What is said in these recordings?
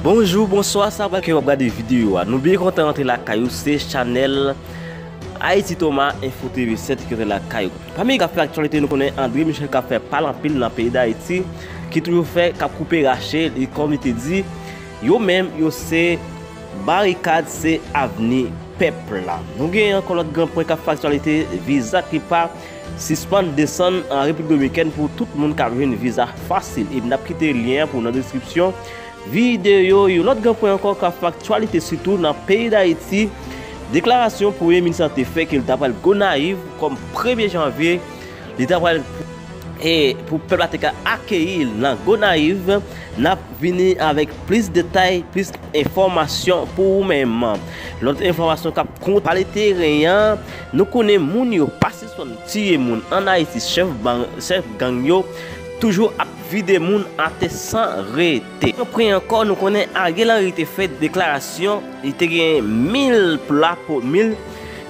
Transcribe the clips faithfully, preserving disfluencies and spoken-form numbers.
Bonjou, bonswa, sa va ke w ap gade videyo a. Nou byen kontan rantre lakay ou, se chanèl Haïti Thomas Info T V sèt ki rantre lakay ou. Pami k ap fè aktyalite, nou konnen André Michel k ap fè pale anpil nan peyi Dayiti, ki toujou fè, k ap koupe rache, li, kòm li te di, yo menm, yo se barikad, se avni pèp la. Nou gen ankò lòt gran pwen k ap fè aktyalite, viza ki pa sispann desann an Repiblik Dominikèn pou tout moun k ap jwenn viza fasil. E n ap kite lyen an pou w nan deskripsyon videyo yo. Lòt gran pwen ankò k ap fè aktyalite, sitou nan peyi Dayiti, deklarasyon Premye Minis la te fè ke l ta pral Gonayiv kòm premye janvye, li ta pral, e pou pèp la te ka akeyi l nan Gonayiv. N ap vini avèk plis detay, plis enfòmasyon pou ou menm. Lòt enfòmasyon k ap kont pale teren an, nou konnen moun yo pa sispann tiye moun ann Ayiti, chèf ban-, chèf gang yo toujou ap vide moun atè san rete. Yon pwen ankò, nou konnen Ariel Henry te fè deklarasyon, li te gen mil pla po-, mil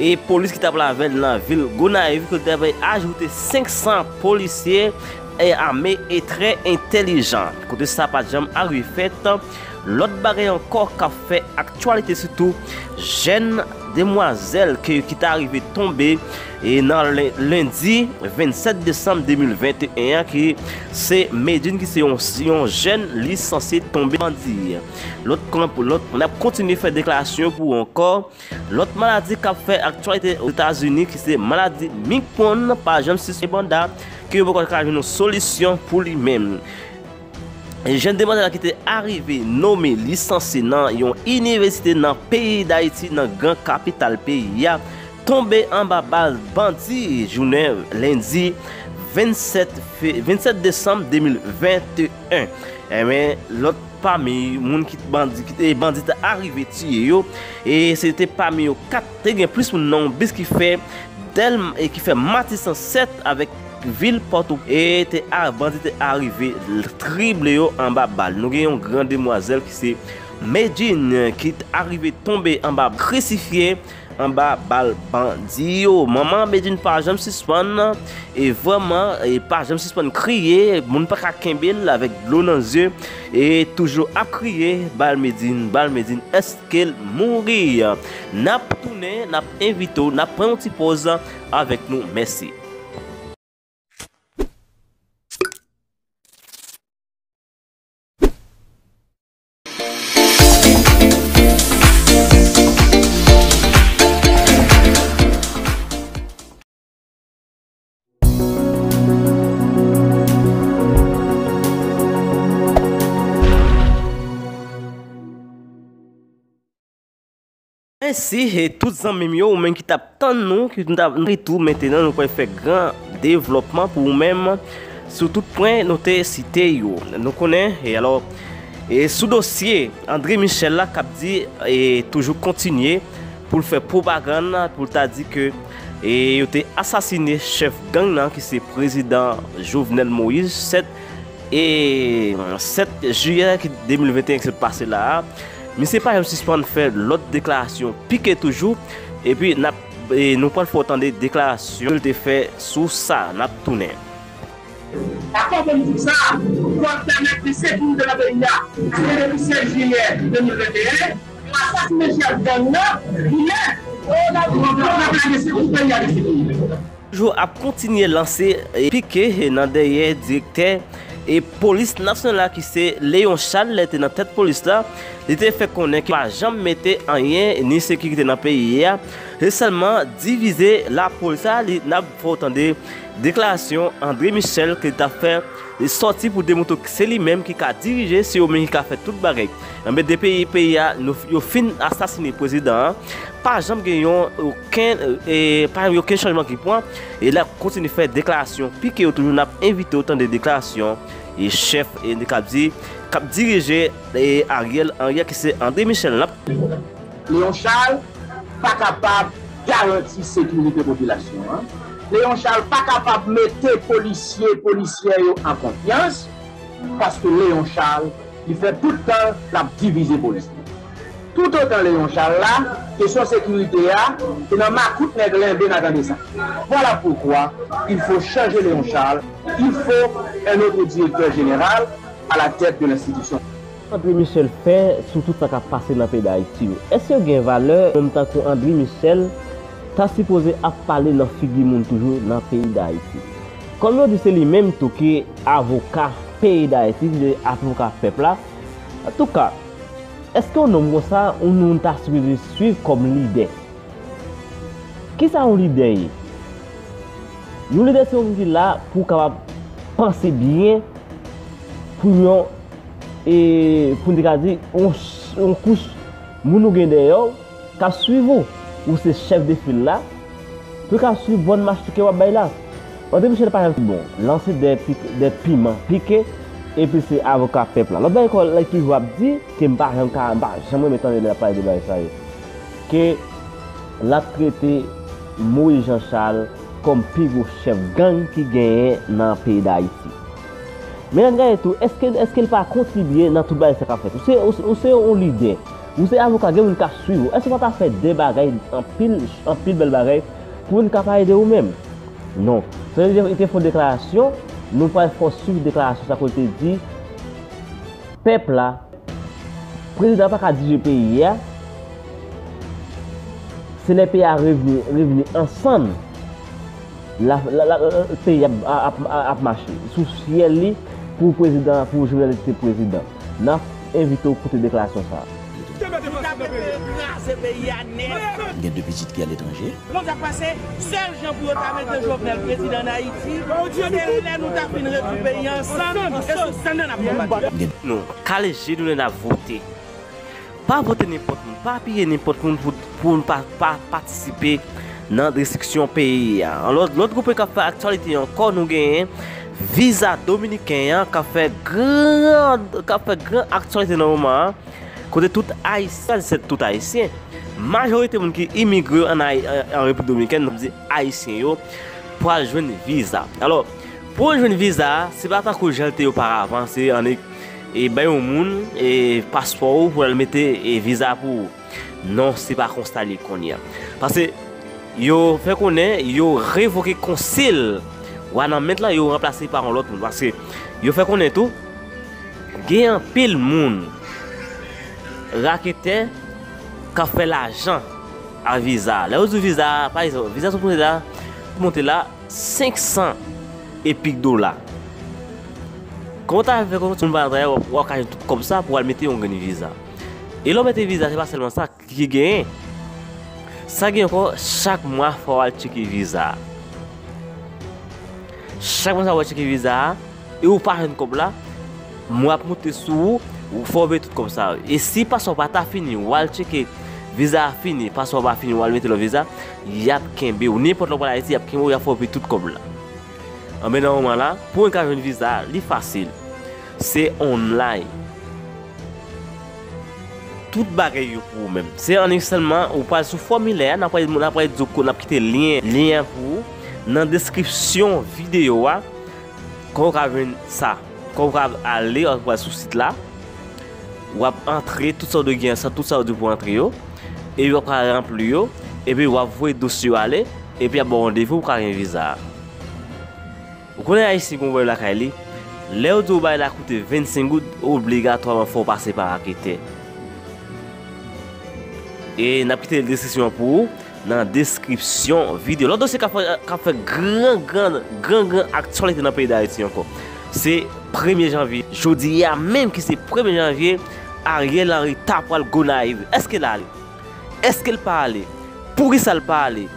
e polis ki t ap lavè l nan vil Gonayiv, ke l te ajoute senk san polisye e ame e trè entèlijan. Kote sa pa t janm arive fèt. Lòt bagay ankò k ap fè aktyalite, sitou jèn demwazèl ke, ki ta rive tonbe e nan len-, lendi vennsèt desanm de mil venteyen an, ki se Medjine, ki se yon, yon jèn lisansye, tonbe bandi. Lòt, lòt, n ap kontinye fè deklarasyon pou ou ankò. Lòt maladi k ap fè aktyalite Ozetazini, ki se maladi Migpon, pa janm sispann banda, ke yo poko ka jwenn yon solisyon pou li menm. Jèn demwazèl la ki te arive nome lisansye nan yon inivèsite nan peyi Dayiti, nan gran kapital peyi a, tonbe anba bal bandi jounen lendi vennsèt fe-, vennsèt desanm de mil venteyen. Enben, lòt pami moun ki bandi, ki te, bandi te arive tiye yo, e se te pami yo kat, te gen plis moun nan yon bis ki fè Dèlm-, e ki fè Matisan sèt avèk vil Pòto, e te a-, bandi te arive l-, trible yo anba bal. Nou gen yon gran demwazèl ki se Medjine ki t-, arive tonbe anba, krisifye anba bal bandi yo. Manman Medjine pa janm sispann, e vrèman, e pa janm sispann kriye. Moun pa ka kenbe l avèk dlo nan zye, e toujou ap kriye, "Bal Medjine, bal Medjine, èske l mouri?" N ap tounen, n ap envite w, n ap pran yon ti pòz avèk nou. Mèsi. Mèsi, e tout zanmi m yo, ou menm ki t ap tann nou, ki nou t ap tou, mentnan nou pral fè gran devlòpman pou ou menm sou tout pwen nou te site yo. Nou konnen, e alò, e sou dosye André Michel la, k ap di, e toujou kontinye pou l fè pwopagann, pou l ta di ke, e yo te asasine chèf gang nan, ki se prezidan Jovenel Moïse, sèt e sèt jiyè ki de mil venteyen ki sot pase la a. Misye pa janm sispann fè lòt deklarasyon pike toujou. Epi n ap, e nou pral fè w tande deklarasyon l te fè sou sa. N ap tounen. Akò politik sa a, fò l pèmèt gen sekirite nan peyi a. Paske depi sèt jiyè de mil venteyen, yo asasinen chèf gang nan, jiyè, e yo nan, nan plage sekirite peyi a depi. Toujou ap kontinye lanse, e, pike, e, nan dèyè direktè, e, polis nasyonal la, ki se Léon Charles, lè te nan tèt polis la. Li te fè konnen ki pa janm mete anyen ni sekirite nan peyi a. Se sèlman divize lapolis la. Li, n ap fè w tande deklarasyon André Michel ke li t ap fè, li sòti pou demontre se li menm ki ka dirije, se yo menm ki ka fè tout bagay. Enben, depi peyi a, nou, yo fin asasine prezidan an, pa janm gen yon, okenn, e, pa janm gen okenn chanjman ki pran, e l ap kontinye fè deklarasyon pike yo toujou. N ap envite w tande deklarasyon, e, chèf, e, k ap di, k ap dirije, e, Ariel Henry a, ki se André Michel. N ap Léon Charles pa kapab garanti sekirite popilasyon an. Léon Charles pa kapab mete polisye, polisyè yo an konfyans, paske Léon Charles, li fè tout tan l ap divize polis la. Toutotan Léon Charles la, kesyon sekirite a, se nan makout nèg lenbe n a tande sa. Voilà pourquoi il faut changer Léon Charles, il faut un autre directeur général à la tête de l'institution. André Michel fè sou tout sa k ap pase nan peyi Dayiti yo? Èske yo gen valè? Moun tankou André Michel ta sipoze ap pale nan figi moun toujou nan peyi Dayiti. Kòm yo di se li menm tou ki avoka peyi Dayiti, ki avoka pèp la, antouka, èske yon nonm konsa, yon moun ta sipoze swiv kòm lidè? Kisa yon lidè ye? Yon lidè se yon moun ki la pou w kapab panse byen pou yon, e, pou n te ka di, yon, yon kouch moun ou gen dèyè w k ap swiv ou. Ou se chèf de fil la, pou l ka swiv bòn mach ke w ap bay la. André Michel pa janm bon, lanse de pik, de piman pike, epi se avoka pèp la. Lòt bagay ankò, li toujou ap di, ke m pa janm ka, m pa janm renmen tande lè l ap pale de bagay sa yo, ke l ap trete Moïse Jean Charles kòm pi gwo chèf gang ki genyen nan peyi Dayiti. Men ann gade tou, èske, èske l pa kontribye nan tout bagay sa k ap fèt? Ou se, ou se, ou se yon lidè, ou se avoka, gen moun k ap swiv ou. Èske w pa ta fè de bagay, anpil, anpil bèl bagay, pou moun ka pale de ou menm? Non. Sa vle di, li te fè yon deklarasyon, nou pral fè w swiv deklarasyon sa kote l di, pèp la, prezidan pa ka dirije peyi a, se lè peyi a revni, revni ansanm, la, la, la, la, peyi a ap, ap, ap, ap mache sou syèl li pou prezidan, pou Jovenel te prezidan. N ap envite w koute deklarasyon sa a. Nou ta prete kraze peyi a nèt. Gen de pitit ki aletranje. Konn sa k pase, sèl jan pou yo ta mete Jovenel prezidan an Ayiti, se lè nou ta fin rezoud peyi a ansanm, e sou sèn nan n ap konbat. Nou kale je nou lè n ap vote. Pa vote nenpòt moun, pa apiye nenpòt moun pou, pou n pa, pa patisipe nan destriksyon peyi a. Lòt, lòt gwo pwen k ap fè aktyalite ankò, nou genyen viza dominiken an k ap fè gran, k ap fè gran aktyalite nan moman an. Kote tout Ayisyen, se tout Ayisyen, majorite moun ki imigre an Ayi-, an, an Repiblik Dominikèn, n ap di Ayisyen yo, pral jwenn viza. Alò, pou w jwenn viza a, se pa tankou jan l te ye oparavan, se annik, e, bay yon moun, e, paspò ou pou l al mete, e, viza pou ou. Non, se pa konsa l ye kounye a. Paske yo fè konnen yo revoke konsil Wanament lan, yo ranplase pa yon lòt moun. Paske yo fè konnen tou, gen anpil moun, raketè, k ap fè lajan a viza. Lè yo di w viza, pa egzanp, viza sou monte la, monte la, senk san epik dola. Kòman w ta fè kòm si moun pa nan travay, w ap, w ap ka jwenn tout kòb sa pou w al mete yon grenn viza? E lè w mete viza, se pa sèlman sa ki, ki genyen. Sa gen ankò, chak mwa, fò w al tcheke viza a. Chak mwa sa w al tcheke viza a, e ou pa jwenn kòb la, mwen ap monte sou ou, ou fò w peye tout kòb sa yo. E si paspò pa ta fini, w al tcheke viza a fini, paspò pa fini, w al mete lòt viza, y ap kenbe w. Nenpòt lè w pral Ayiti, y ap kenbe w, y ap fè w peye tout kòb la. Anben, nan moman la, pou w ka jwenn viza a, li fasil. Se online. Tout bagay yo pou ou menm. Se annik sèlman, ou pral sou fòmilè a, n ap pral, n ap pral di w ko-, n ap kite lyen, lyen an pou ou nan deskripsyon videyo a. Kòman w ka jwenn sa? Kòman w ka ale, w ap pral sou sit la, w ap antre tout sa w dwe gen, sa, tout sa w dwe pou antre yo, epi w ap ka ranpli yo, epi w ap voye dosye yo ale, epi y ap ba w randevou pou w ka gen viza a. Ou konnen Ayisyen gen yon bagay lakay li, lè yo di w bagay la koute vennsenk goud, obligatwaman fò w pase pa raketè. E n ap kite deskripsyon an pou ou nan deskripsyon videyo. Lòt dosye k ap fè, k ap fè gran, gran, gran, gran aktyalite nan peyi Dayiti ankò, se premye janvye. Jodi a menm ki se premye janvye, Ariel Henry ta pral Gonayiv. Èske l ale? Èske l pa ale? Poukisa l pa ale?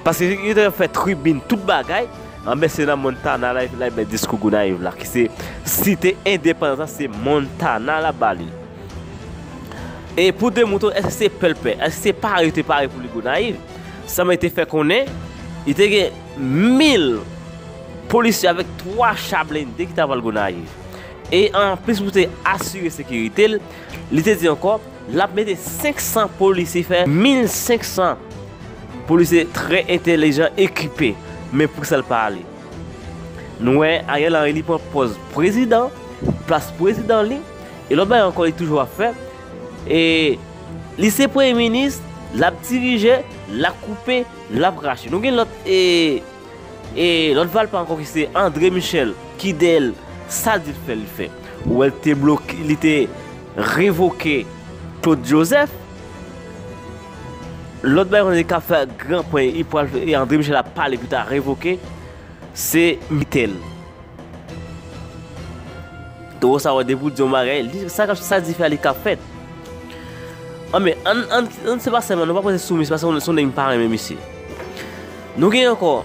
Paske yo te fè tribin tout bagay, anben se nan Montana la, la bay diskou Gonayiv la, ki se site endepandans la, se Montana l ap ba li l. E pou demoutre w, èske se pè l pè? Èske se pare yo te pare pou li Gonayiv? Sa mwen te fè konnen, li te gen mil polisye avèk twa cha blende ki ta pral Gonayiv. E anplis pou te asire sekirite l, li te di ankò, l ap mete senk san polisye, fè mil senk san polisye trè entèlijan, ekipe. Men poukisa l pa ale? Nou wè Ariel Henry, li pran pòz prezidan, plas prezidan li, e lòt bagay ankò li toujou ap fè. E li se premye minis, l ap dirije, l ap koupe, l ap rache. Nou gen lòt, e, e lòt valpa ankò ki se André Michel, ki dèyè l, sa l di l fè, li fè. Ou wè l te bloke, li te revoke Claude Joseph. Lòt bagay konnen li ka fè gran pwen, li pral, e André Michel ap pale pou ta revoke, se Mitel. Towo sa wè depi w di yon bagay, li, sa, sa di fè li ka fèt. Anben, ann, ann, ann se pa sèlman, nou pa panse sou misye, paske se yon nèg m pa renmen misye. Nou gen ankò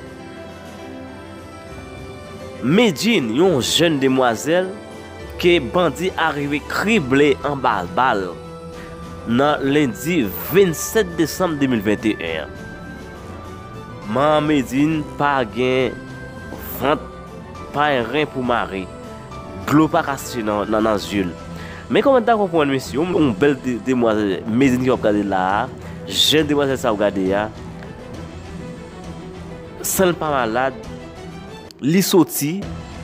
Medjine, yon jèn demwazèl ke bandi arive krible anba bal nan lendi vennsèt desanm de mil venteyen an. Manman Medjine pa gen vant, pa gen ren pou mare. Dlo pa ka seche nan, nan, nan zye l. Men kòman n ta konprann mesye, yon, yon bèl de-, demwazèl, Medjine ki w ap gade la a, jèn demwazèl sa w gade a, san l pa malad, li soti,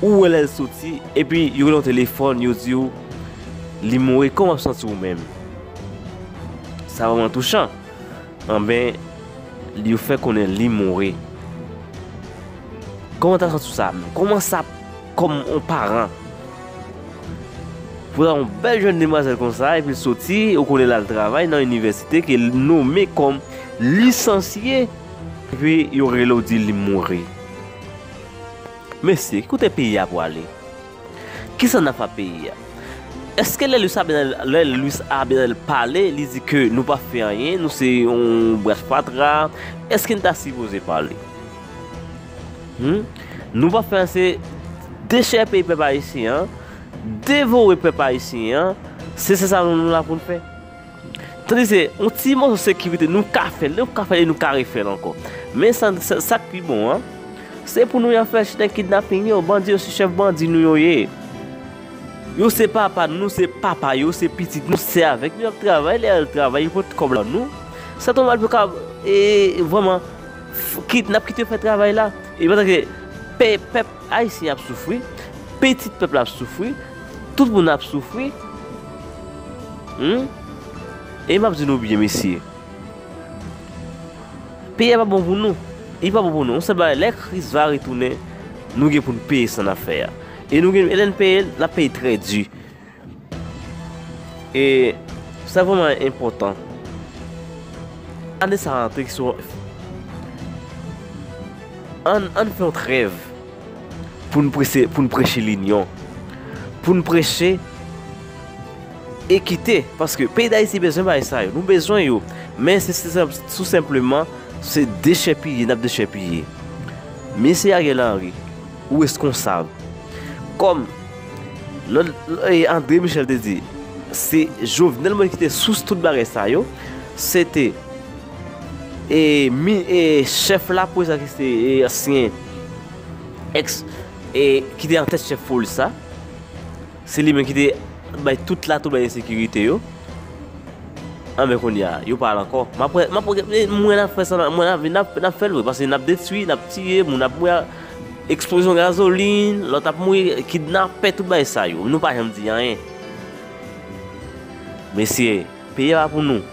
ou wè lè l soti, epi yo rele yon telefòn, yo di w li mouri, kòman w ap santi w menm? Sa vrèman touchan. Anben, li, yo fè konnen li mouri. Kòman w ta santi w sa menm? Kòman sa, kòm yon paran, pou w wè yon bèl jèn demwazèl konsa, epi l soti, ou konnen l al travay nan inivèsite ke l nome kòm lisansye, epi yo rele w di li mouri. Mesye, ki kote peyi a pwale? Kisa n ap fè ak peyi a? Èske lè Luis Abinader, lè Luis Abinader pale, li di ke nou pa fè anyen, nou se yon bras fatra, èske n ta sipoze pale? Hmm? Nou pa fè anyen, se dechèpiye pèp ayisyen an, devore pèp ayisyen an, se, se sa nou, nou la pou n fè. Tandis ke yon ti moso sekirite, nou ka fè l, nou ka fè l e nou ka refè l ankò. Men sa, sa, sa k pi bon an, se pou nou y ap fè chita kidnaping yo, bandi yo se chèf bandi nou yo ye. Yo se papa nou, nou se papa yo, se pitit nou, se avèk nou y ap travay, lè y al travay, yo pot kòb la nou. Sa tonbe mal pou ka, e, vrèman, f-, kit-, n ap kite yo fè travay la. E pandan ke pè-, pèp ayisyen ap soufri, pitit pèp la ap soufri, tout moun ap soufri. Hmm? E m ap di nou byen, mesye. Peyi a pa bon pou nou. Li pa bon pou nou. Yon sèl bagay, lè Kris va retounen, nou gen pou n peye sa n ap fè a. E nou gen, e lè n peye l, n ap peye trè di. E sa vrèman enpòtan. Ane sa a rantre ki sou, ann, ann fè yon trèv pou n preche, pou n preche linyon, pou n preche ekite, paske peyi Dayiti bezwen bagay sa yo, nou bezwen yo, men se, se, se tou senpleman, se dechèpiye, n ap dechèpiye. Mesye Ariel Henry, ou reskonsab. Kòm lòt, e André Michel te di, se Jovenel Moïse ki te sous tout bagay sa yo, se te, e, mi-, e, chèf lapolis la ki se, e, ansyen èks, e, ki te antèt chèf polis la, se li menm ki te bay tout latou bay ensekirite yo. Anben kounye a, yo pa la ankò. M ap wè, m ap wè, mwen n ap fè sa, mwen n ap, n ap, n ap fè l vre, paske n ap detwi, n ap tiye, moun ap mouri, eksplozyon gazolin, lòt ap mouri, kidnapè, tout bagay sa yo. Nou pa janm di anyen. Mesye, peyi a pa pou nou.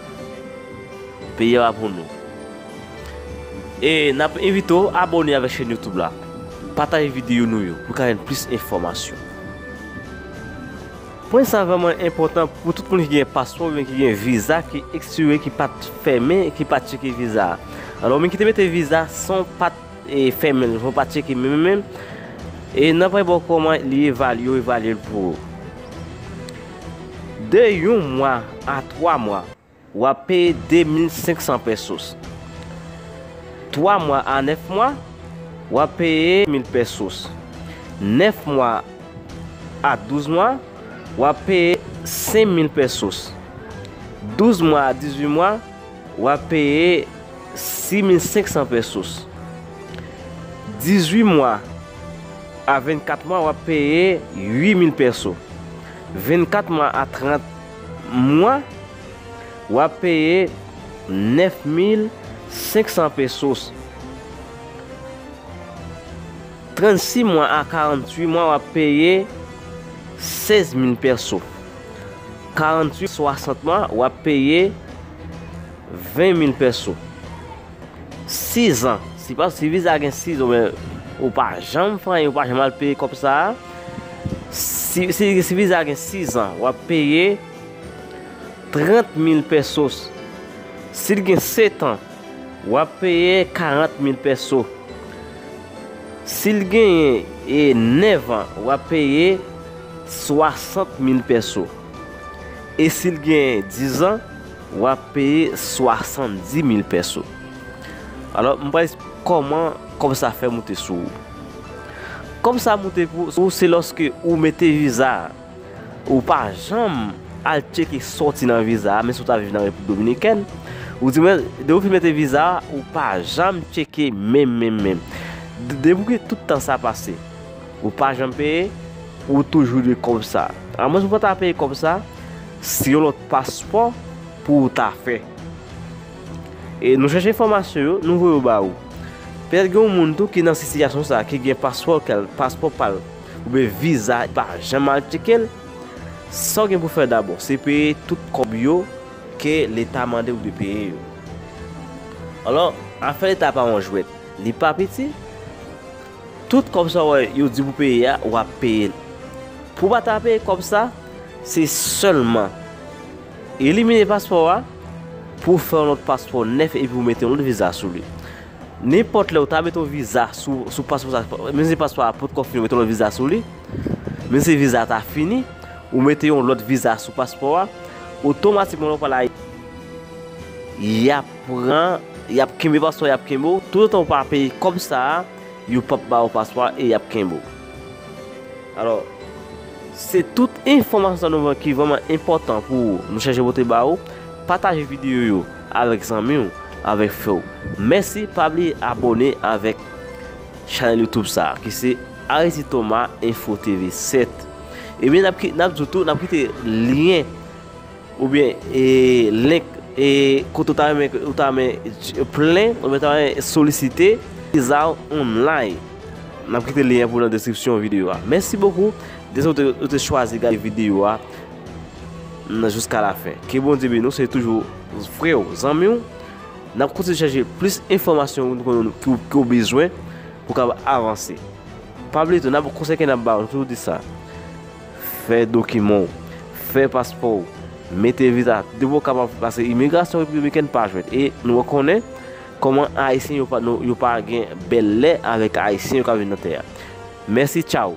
Peyi a pa pou nou. E n ap envite w abòne avèk chèn YouTube la. Pataje videyo nou yo pou ka jwenn plis enfòmasyon. Pwen sa vrèman enpòtan pou tout moun ki gen paspò oubyen ki gen viza ki ekspire, ki pa t fèmen, ki pa t tcheke viza a. Alò, moun ki te mete viza san w pa t, e, fèmen l, san w pa t tcheke menm, menm, e n ap wè bò kòman li evalye, yo evalye l pou ou. De yon mwa a twa mwa, w ap peye de mil senk san pesos. Twa mwa a nèf mwa, w ap peye mil pesos. Nèf mwa a douz mwa, w ap peye senk mil pesos. Douz mwa a dizuit mwa, w ap peye sis mil senk san pesos. Dizuit mwa a vennkat mwa, w ap peye uit mil peso. Vennkat mwa a trant mwa, w ap peye nèf mil senk san pesos. Trannsis mwa a karanntuit mwa, w ap peye sèz mil peso. Karanntuit, swasant mwa, w ap peye ven mil peso. Sizan, si pa, si viza gen sizan, men ou pa janm fè anyen, ou pa janm al peye kòb sa a, s-, Si, si, si viza a gen sis an, w ap peye trant mil pesos. Si l gen sèt an, w ap peye karant mil peso. Si l genyen, e, nèf an, w ap peye swasant mil peso. E si l genyen diz an, w ap peye swasanndis mil peso. Alò, m pral kòman kòb sa fè moute sou ou. Kòb sa moute pou ou, se lòske ou mete viza a, ou pa janm al tcheke sòti nan viza a, menm si w ta viv nan Repiblik Dominikèn, ou di mwen, depi w fin mete viza a, ou pa janm tcheke menm, menm, menm. De-, depi ke tout tan sa pase, ou pa janm peye, ou toujou dwe kòb sa. Amwens ou pa ta peye kòb sa, se yon lòt paspò pou ou ta fè. E nou chèche enfòmasyon yo, nou voye yo ba ou. Petèt gen yon moun tou ki nan sitiyasyon sa, ki gen paspò kèl, paspò pa l, oubyen viza, li pa janm al tcheke l. Sa w gen pou fè dabò, se peye tout kòb yo ke Leta mande w de peye yo. Alò, afè Leta pa yon jwèt, li pa piti. Tout kòb sa w wè yo di pou peye a, w ap peye l. Pou w pa ta peye kòb sa, se sèlman elimine paspò a, pou w fè yon lòt paspò nèf epi w mete yon lòt viza sou li. Nenpòt lè w ta mete yon viza sou, sou paspò sa, menm si paspò a potko fini, w mete yon lòt viza sou li, menm si viza a ta fini, ou mete yon lòt viza sou paspò a, otomatikman lè w pral la, y ap pran, y ap kenbe paspò, y ap kenbe w, toutotan w pa peye kòb sa a, yo p ap ba w paspò a e y ap kenbe w. Alò, se tout enfòmasyon sa nou ki vrèman enpòtan pou nou chèche pote ba ou. Pataje videyo yo avèk zanmi w, avèk frè w. Mèsi, pa bliye abòne avèk chanèl YouTube sa, ki se Aristide Thomas Info T V sèt. Ebyen, n ap ki-, n ap di w tou, n ap kite lyen oubyen, e, link, e, kote w ta renmen, ou ta renmen plen, oubyen ta renmen solisite viza w online. N ap kite lyen an pou nan deskripsyon videyo a. Mèsi bokou dèske ou te, ou te chwazi gade videyo a nan jiska lafen. Ke Bondye beni w, se toujou frè w, zanmi w. N ap kontinye chèche plis enfòmasyon ki w, ki w bezwen pou w kapab avanse. Pa bliye tou, n ap, konsèy ke n ap ba w, nou toujou di sa. Fè dokiman w, fè paspò w, mete viza, depi w kapab, paske imigrasyon Repiblik Dominikèn pa jwèt. E nou rekonnen kòman Ayisyen yo pa, nou, yo pa gen bèl lè avèk Ayisyen yo k ap viv nan tè a. Mèsi, tchaw.